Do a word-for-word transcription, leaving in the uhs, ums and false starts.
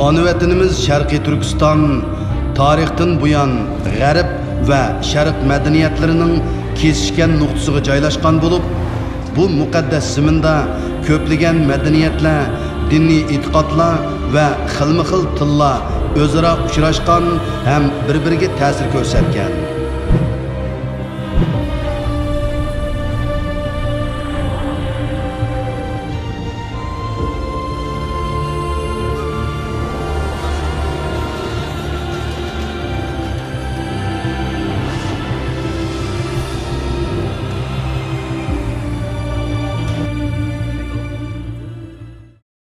ئانا ۋەتىنىمىز شەرقىي تۈركىستان تارىختىن بۇيان غەرب ۋە شەرق مەدەنىيەتلىرىنىڭ كېسىشكەن نۇقتىسىغا جايلاشقان بولۇپ، بۇ مۇقەددەس زېمىندا كۆپلىگەن مەدەنىيەتلەر، دىنىي ئېتىقادلار ۋە خىلمۇ خىل تىللار ئۆزئارا ئۇچراشقان ھەم بىر-بىرىگە تەسىر كۆرسەتكەن.